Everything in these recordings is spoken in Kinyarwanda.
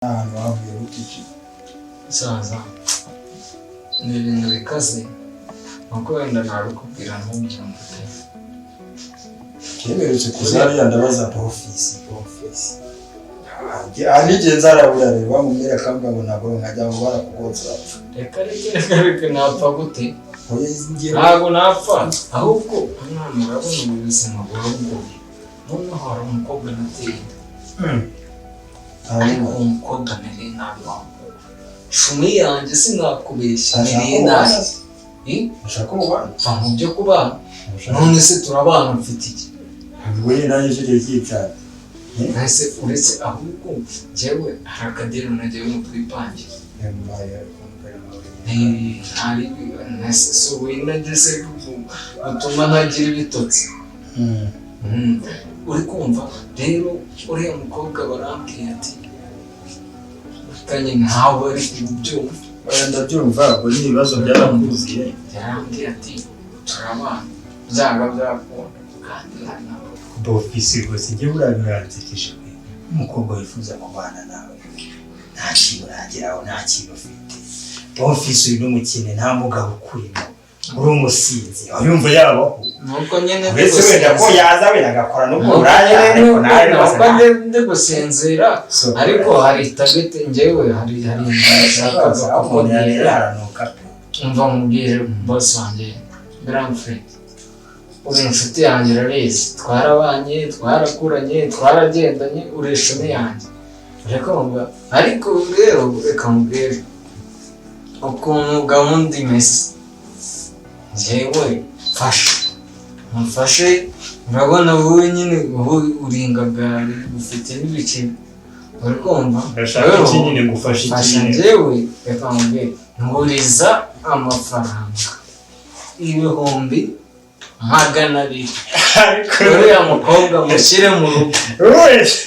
Ahantu havuye gutiki. Saza, ni ibintu bikaze, nuko wenda nabikubwira ntubyumve pe. Cyemerutse kuzariya, ndabaza ofisi ofisi aha n'igihe nzarabura rero bamubwira akambwira ngo ntabwo nkajya ngo barakugonze urapfa. Reka, reka, reka, reka, napfa gute? Oya, ngiye. Ntabwo napfa, ahubwo umwana, urabona ubu buzima buragoye. Noneho hari umukobwa nateye inda, ariko uwo mukobwa mereye nabi. Wa mukobwa shumi yanjye, sinakubeshya, mereye nabi. Eh? Ashaka umubano. Va mu byo kubana. None se turabana mfite iki? Ubwo nyine nanjye icyo gihe cyicyane. Nahise uretse, ahubwo njyewe hari akadero nagiye mu twipangira. Ntari si ubu nageze butuma ntagira ibitotsi. Uri kumva rero, uriya mukobwa barambwiye ati kanye ntawe ari kubyumva. Oya, ndabyumva, ubwo nyine ibibazo byarakuziye. Yarambwiye ati turabana byanga byakunda, kandi hari nawe. Ofisi rwose njye buriya biransekeje pe. Umukobwa wifuza kubana nawe nta kintu urageraho, nta kintu ufite. Ofisi, uri n'umukene, nta mugabo ukurimo, uri umusinzi, wayumva yabaho? Nuko nyine ndi Uretse wenda ko gusinzira. yaza wenda agakora n'ubwo Nuko buraya, nyine ariko nawe rwose nuko ndi gusinzira, ariko hari target. Njyewe hari inzu nashakaga umuntu kukubwira. Yaranuka pe. Umva mubwire, boss wanjye, grand frère, uri inshuti yanjye, urabizi, twarabanye, twarakuranye, twaragendanye, uri ishumi yanjye, urakumva? Ariko rero reka mubwire ukuntu gahunda imeze. Njyewe mfashe, mufashe. Urabona wowe nyine, wowe uri ingagari, ufite n'ibiceri, uri kumva? Urashaka iki nyine? Ngufashe iki Fasha. nyine? Njyewe reka nkubwire, nguriza amafaranga 200,000. Ariko Uriya mukobwa mushyire mu rugo. Wese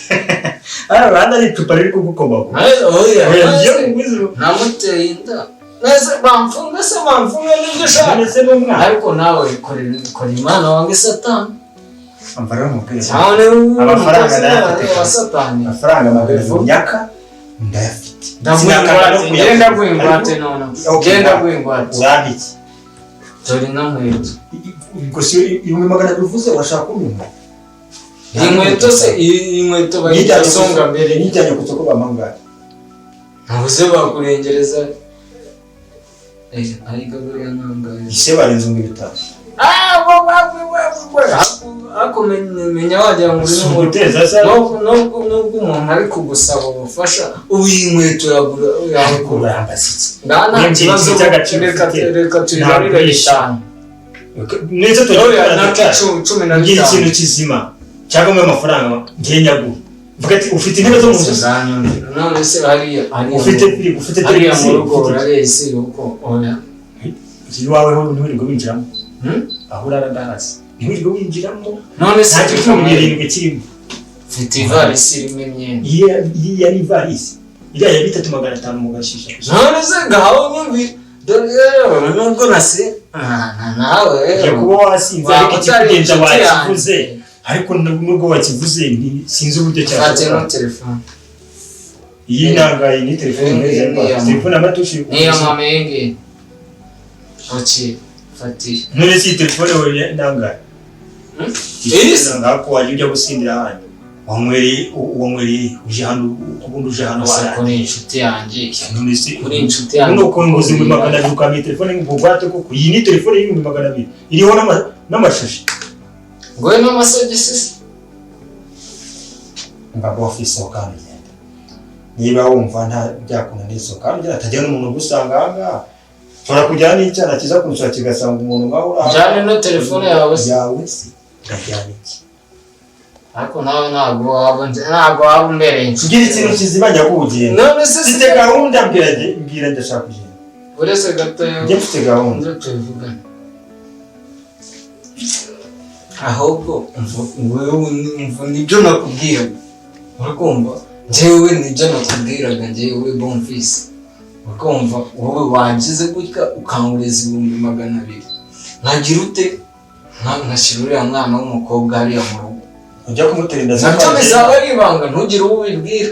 hano ruhande ari icupa riri kugukomagura. Oya. Oya, ngiye Maze kuguza. Namuteye inda nese bamfunga se? Bamfunga nibyo ushaka? None se n'umwana? Ariko nawe kora Imana wange Satani. Umva rero mubwire. Cyangwa niba uri Amafaranga umukozi ndayafite. wa Satani. Amafaranga 200 nyaka ndayafite. Ndaguha Sinakanga no ingwate. kuyagura. Ngenda guha ingwate noneho. Okay, Ngenda ngaho. guha ingwate. Urampa iki? Dore ino nkweto. Ubwo si 200,000 uvuze urashaka kumpa? Iyi nkweto se, iyi nkweto bayita songa mbere. Nijyanye ku isoko bamangaye? Ntuze bakurengereza. Ariko buriya ntangaye. Ise barenze 5,000. Ah, we ariko menya wagira ngo uri Si n'umuntu. uguteza se? Nubwo umuntu ari kugusaba ubufasha, ubu iyi nkweto yagura yakura. Urambaza iki? Ngaha nta Niba kibazo. ikintu cy'agaciro Reka ufite, reka tuyibarire ntagurisha. bitanu. Neza. Oya, Tugira nako cumi na ngira bitanu. ikintu kizima cyangwa mu amafaranga ngiye nyaguha, mvuga ati ufite intebe zo mu nzu? Uzanyumvira. None se hariya Ufite firigo, ufite hariya mu televiziyo, rugo ufite urabizi uko oya. Iwawe ho ntiwirirwe winjiramo. Hmm? Aho urara ndahazi, ntiwirirwe winjiramo. None se Nta 7,000 kirimo. Mfite ivarisi irimo imyenda. Iyi yari ivarisi iriya ya 3,500 mu gashisha. None se ngaho nyumvira, dore rero nubwo nasi nawe Ujya rero kuba wasinze, waba ariko utari ikikugenza inshuti wakivuze. yanjye. Ariko nubwo wakivuze sinzi uburyo Fate cyashoboka. no telefone. Iyi nangaye ni telefone Iyi neza. ni iya Telefone amatushi. Niyo mama, iyi ngiyi oki fatiye. None si iyi telefone wowe nangaye? Hmm? Iyi se? Ngako wajya ujya gusindira ahandi, wanywereye uje hano, ubundi uje hano Gusa waraye. kuri inshuti yanjye. None se Kuri inshuti yanjye. none ukuntu nguze 200,000 ukampa iyi telefone ngo bugwate koko? Iyi ni telefone y'200,000 iriho n'amashashi. Ngo n'amasogisi se? Mbaga ofisi kandi ugenda, niba wumva nta byakunaniye sohoka kandi ugenda, hatagira n'umuntu ugusanga aha ngaha. Ushobora kujyana n'icyana kiza kunsura kigasanga umuntu nkaho uri aha. Njyane no telefone yawe se? Yawe se urajyana iki? Ariko nawe ntabwo waba umbereye inshuti. Tugira ikintu kizima nyakugenda. None se Mfite gahunda, mbwira mbwira, ndashaka kugenda. Uretse gatoya. Njye mfite gahunda. Nzo tubivugane. Ahubwo wewe umva, nibyo nakubwiraga, urakumva? Njyewe nibyo nakubwiraga, njyewe Bonfisi, urakumva? Wowe wagize gutya ukanguriza 200,000, nkagira ute? Nkashyira uriya mwana w'umukobwa hariya mu rugo. Ujya kumutera inda? Nabyo bizaba ari ibanga, ntugire uwo ubibwira.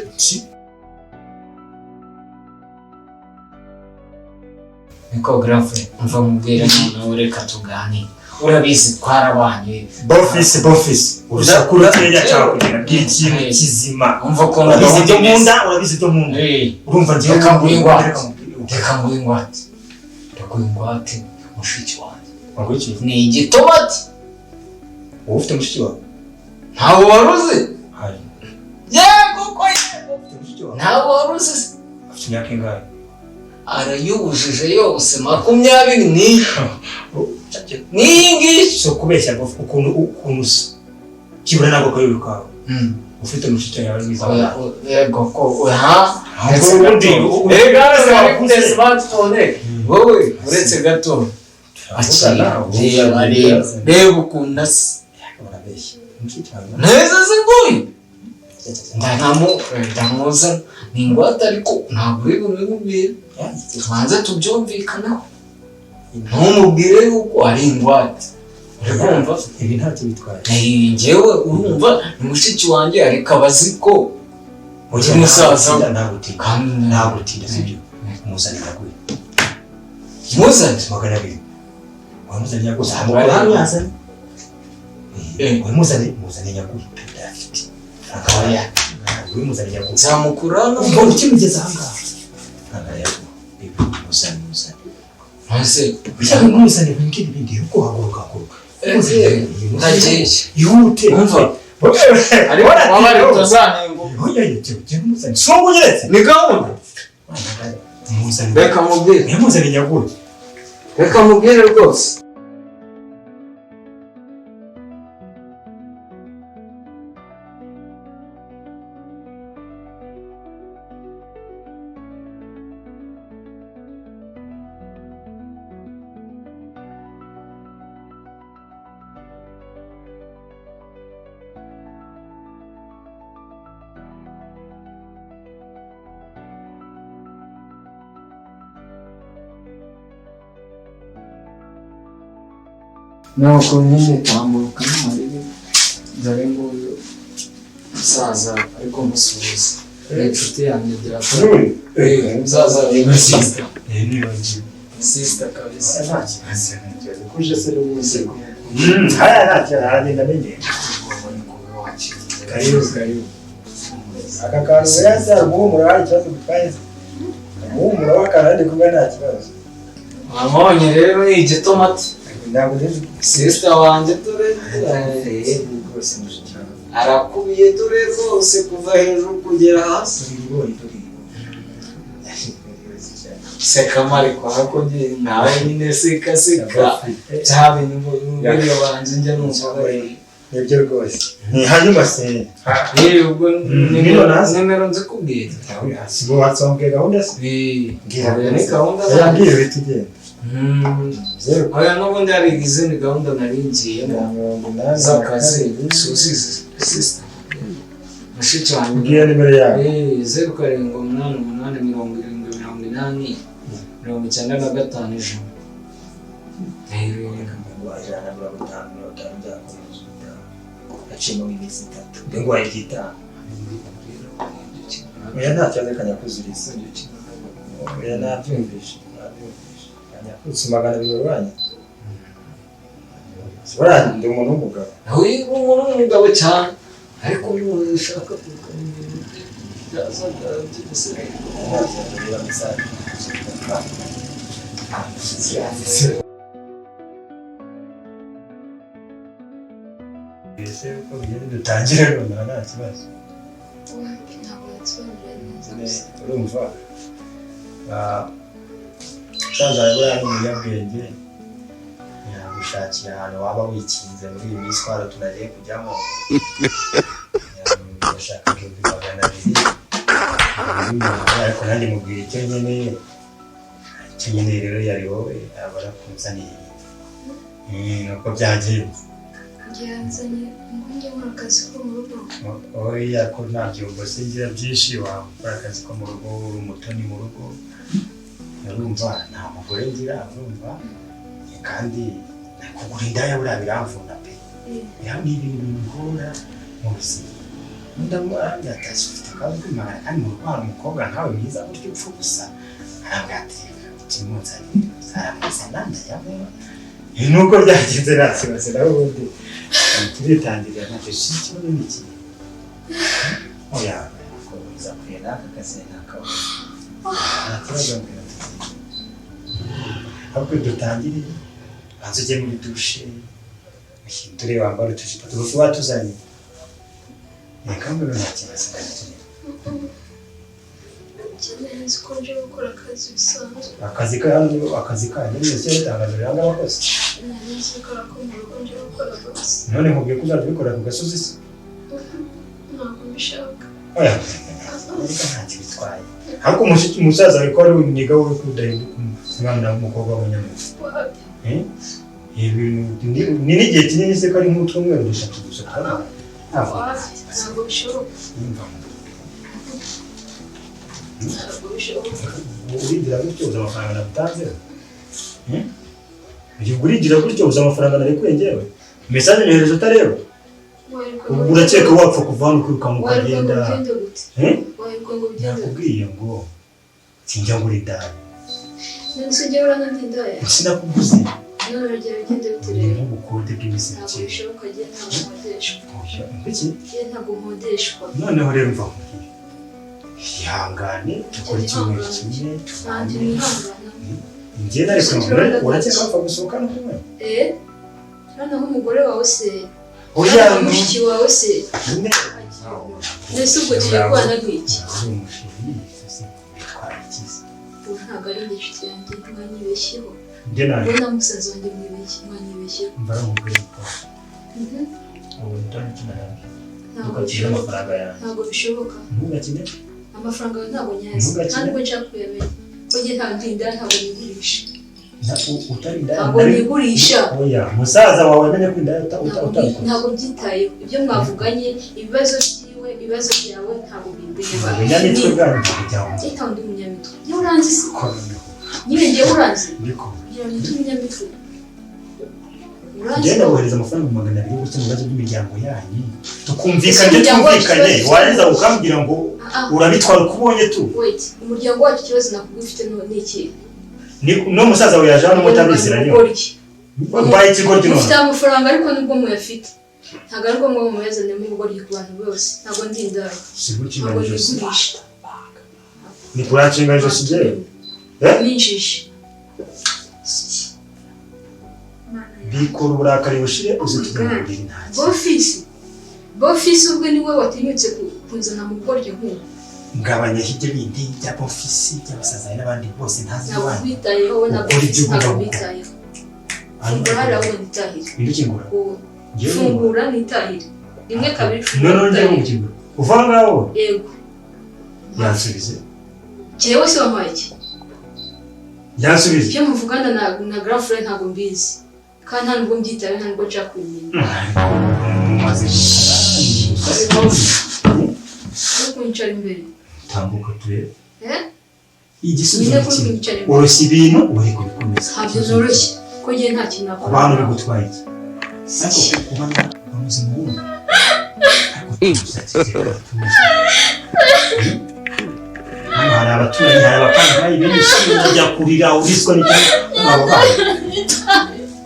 Niko garafe, mva mubwira noneho, reka tuganire, urabizi twarabanye. Bofisi, bofisi, urusaku rukeya cyangwa kugira bwira ikintu kizima. Umva ukuntu Urabizi gahunda ibyo imeze. nkunda, urabizi ibyo nkunda. Urumva ngewe Reka nguhe ingwate. Reka mubwire. Reka nguhe ingwate, ndaguha ingwate mushiki wanjye. Wangwikiye? Ni igitomati. Wowe ufite mushiki wawe? Ntabwo wari uzi? Hari. Yego ko yego. Ufite mushiki wawe? Ntabwo wari uzi se? Afite imyaka ingahe? Arayubujije yose, 24 n'iyi ngiyi. Si ukubeshya ngo ukuntu usa byibura ntabwo kayobe kawe ufite mushiki wawe ari mwiza. Oya, yego ko ha. Ahubwo ubundi Erega wakuze. ufite smartphone wowe, uretse gato. Turavugana, Reba, reba, reba ukuntu asa. Urabeshya, mushiki wawe. Neza se nguyu ndamuzana ni ingwate, ariko ntabwo uri bubimubwire, tubanze tubyumvikanaho, ntumubwire yuko ari ingwate, uri kumva? Ibi ntacyo bitwaye. Eh, njyewe urumva ni mushiki wanjye, ariko aba azi ko Oya, uri musaza we. ntabwo utinda. Kandi Ntabwo utinda, sibyo? Muzane nyaguye. Muzane. 200 wamuzane nyaguye, zamukora hano yazane. Wamuzane, muzane nyaguye, ndayafite. Oya. Wimuzane nyaguye. Nzamukura hano. Ubwo ukimugeza aha ngaha ntabwo muzane, muzane. Ese Ushaka muzane, wimbwira ibindi, yuko haguruka, haguruka. Ndagiye. Ihute. Umva. Ariko waba ari utazanenguka. Oya, jya muzane, si wowe unyeretse. Ni gahunda. Muzane. Reka mubwire. Muzane nyaguye. Reka mubwire rwose. Nuko nyine tambuka n'amarebe, dore nguyu musaza, ariko musuhuza, ni inshuti yanjye byakora. Musaza ni sister, ni sister kabisa. Kuje se n'ubundi haya ntacyo aragenda amenyera. Karibu, karibu. Aka kantu buriya umuhumuro hari ikibazo gutwaye? Umuhumuro w'akantu ari kumwe nta kibazo. Wamubonye rero, ni igitomati. Ntabwo nzi. Sister wanjye dore. Rwose mushiki wawe. Arakubiye dore rwose, kuva hejuru kugera hasi. Dore ibigori, dore ibigori. Seka mariko, ariko nawe nyine seka, seka bya bintu buriya banjye njya numva bari. Nibyo rwose. Hanyuma se? Yewe, ubwo Nimero nazi. Nimero nzikubwira. Sibo watsonge gahunda se? Oya, ni gahunda zanjye. Yambwiye uhita ugenda. 0. Oya, n'ubundi hari izindi gahunda nari ngiyemo 82 z'akazi. Suzi sister, mushiki wanjye. Mbwira nimero yawe. 0788 70 80 95 100. 150, 50 nzakomeza ubutaha. Haciyemo iminsi 3 nguhaye iry'itanu. Oya, nta kibazo, kanyakuzuriza. Oya, nabyumvishe, nabyumvishe. Kanyakutse 200 urwanya. Buriya ndi umuntu w'umugabo. Uri umuntu w'umugabo cyane, ariko umuntu ushaka kuvuga ibintu byazaga by'umusore. Niba message. Ese uko bigenda dutangire nonaha nta kibazo? Ntabwo nsobanura neza gusa. Urumva, musaza wawe buriya ni umunyabwenge, yagushakira ahantu waba wikinze muri iyi minsi twara tunagiye kujyamo. Yashaka 200,000, ariko nanjye mubwira icyo nkeneye. Icyo nkeneye rero yari wowe, aba arakunzaniye. Nuko byagenze. Ngiye yanzanye ngo njye nkora akazi ko mu rugo. Oya, ko nta byombo singira byinshi, wakora akazi ko mu rugo, uri umutoni mu rugo. Urumva nta mugore ngira, urumva kandi kugura indaya buriya biramvuna pe. Ya, ni ibintu bingora mu buzima. Ndamuramya ati ufite akazi k'imana, kandi mu rugo hari umukobwa nkawe mwiza gutyo upfa gusa. Arambwira ati Kimunzanire, aramuzana, ndayamuha. Nuko byagenze, nta kibazo. Nawe ubundi turitangirira, ntacyo. Si ikibazo ni iki? Oya, uza kureba aka kazi ntakabona, nta kibazo. Mbwira tugiye, ahubwo dutangire. Banza ujye muri douche, uhindure, wambare utujipo tugufi watuzanye. Reka mbere, nta kibazo, ndagikira. Cyane, nzi ko nje gukora akazi bisanzwe. Akazi ka hano, akazi kanyu ni icyo itangazo riranga abakozi. Nari nzi ko ari ako mu rugo nje gukora gusa. None nkubwiye ko uzajya ubikora ku gasozi se? Ntabwo mbishaka. Oya, ariko ntacyo bitwaye. Ariko umusaza wawe ko ari uniga, wowe ko udahinduka umwana w'umukobwa w'umunyamuco? Wapi. Eh? Ibintu ni n'igihe kinini se, ko ari nk'utwumweru 3 gusa twaba? Ntabwo. Wapi, ntabwo bishoboka. Yumva. Ntabwo bishoboka. Urigira gutyo, uzi amafaranga nagutanzeho? Eh? Urigira gutyo, uzi amafaranga narekuye njyewe? Message nyohereza utareba? Waheruka Ubwo urakeka wapfa kuva hano ukirukanka Waheruka ngo ukagenda? ugende gute? Eh? Waheruka ngo ugende gute? Nakubwiye ngo sinjya ngura indaya. None se ujya urana ndindaya? Sinakuguze. None uragera ugende gute Ni rero? nk'ubukode bw'iminsi Ntabwo mike. bishoboka, njye ntabwo nkodeshwa. Oya, iki? Njye ntabwo nkodeshwa. Noneho rero mva nkubwire, ihangane dukore icyumweru kimwe. Ntabwo Tubane. nihangana. Njye nareka, urakeka wapfa gusohoka no kumwe? Eh, noneho umugore wawe se? Oya. Noneho mushiki wawe se? Nyine. Mbese ubwo tugiye kubana nk'iki? Uri umusheri se, bitwara ikizi? Ubu ntabwo ari njye, inshuti yanjye, mwanyibeshyeho. Njye nawe. Wowe na musaza wanjye mwibeshye, mwanyibeshyeho. Mva nkubwire ko ubu ntakina nawe. Ntabwo Ntukakine bishoboka. amafaranga yanjye. Ntabwo bishoboka. Ntugakine. Amafaranga yawe ntabwo nyazi. Ntugakine. Nta nubwo nshaka kuyamenya, ko njye nta ndinda, ntabwo nigurisha. Utari indaya. Ntabwo nigurisha. Oya, musaza wawe amenye ko indaya Ntabwo utabikoze. Ntabwo mbyitayeho ibyo mwavuganye, ibibazo byiwe, ibibazo byawe ntabwo bindeba. Ubunyamitwe bwanyu bujyaho. Njye ntabwo ndi umunyamitwe. Njyewe uranzi se? Ko noneho Nyine njyewe uranzi? Ndiko. Kugira ngo nyite umunyamitwe, uranzi? Ngenda bohereza amafaranga 200 yo gukemura ibibazo by'imiryango yanyu, tukumvikane. Ese umuryango wacu Tumvikane. ikibazo- Warangiza ukambwira ngo Ah, ah, urabitwara uko ubonye tu. Wait, umuryango wacu ikibazo nakubwiye ufite ni iki? No musaza wawe yaje hano mutabiziranye. Ubugoryi. Mbaye ikigoryi Mufite none? amafaranga, ariko nubwo muyafite ntabwo ari ngombwa ngo muyazanemo ubugoryi ku bantu bose. Ntabwo ndi indaya. Sigukinga Ntabwo ijosi. nigurisha. Ni kuranshinga ijosi njyewe? Eh? Ninjije. Bikora uburakari bushire, uze tujye mu buriri, nta kintu. Bofisi, bofisi ubwe niwe watinyutse kunzana mu bugoryi nk'ubu. Ngabanya ibyo bindi bya ofisi by'abasaza n'abandi bose ntazi Ntabwo iwanyu. nkwitayeho wowe na Ukora bofisi. ibyo ugomba Ntabwo gukora. mbitayeho. Fungura hariya wowe nitahire. Ninde ukingura? Wowe. Njyewe? Fungura nitahire, rimwe, kabiri, fungura Noneho njyewe nitahire. gukingura uva aho ngaho? Yego. Yansubize. Jewe se wampaye iki? Yansubize. Ibyo muvugana na grand frère ntabwo mbizi, kandi nta nubwo mbyitayeho, nta nubwo nshaka kubimenya. Mumaze. Uri kunyicara imbere. Tambuka turebe. Eh? Igisubizo Nyine ni kuri kimwe. kunyicara imbere. Woroshya ibintu, uri kubikomeza. Ntabyo noroshye, ko njye nta kintu Ku nakora. bantu bigutwaye iki? Ariko kuba bameze mu wundi, ariko tuza, tuza, tuza. Hano hari abaturanyi, hari abapangayi benshi, ujya kurira uriswa n'icyo abo bana.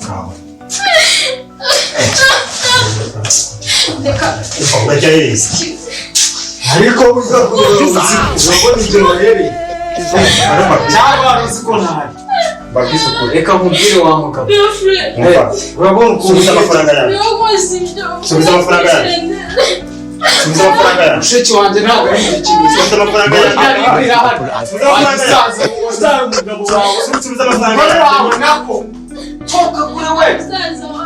Ngaho. Reka. Urajya heza? Ariko uza kureba, urabona ibyo wahereye cyangwa wari uzi ko ntahari? Mbabwize ukuri. Reka nkubwire wa mugabo. Umva. Urabona ukuntu Subiza amafaranga yanjye. Subiza amafaranga yanjye. Subiza amafaranga yanjye. Mushiki wanjye ntabwo ari igikinisho. Subiza amafaranga yanjye. Subiza amafaranga yanjye. Wagisaza wazaye umugabo wawe. Subiza amafaranga umugore yanjye. wawe nako toka kuri we.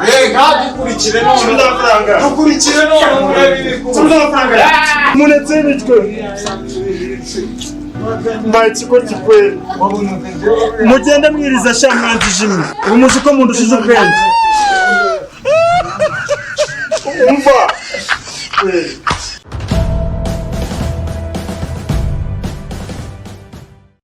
Eh, ntadukurikire none. Subiza amafaranga. Dukurikire none urebe ibikuba. Subiza amafaranga yanjye. Munetse imitwe. Mbaye ikigoryi kweli? Mugende mwiriza sha, mwanjije imwe. Ubu muzi ko mundushije ubwenge? Umva. Kweli.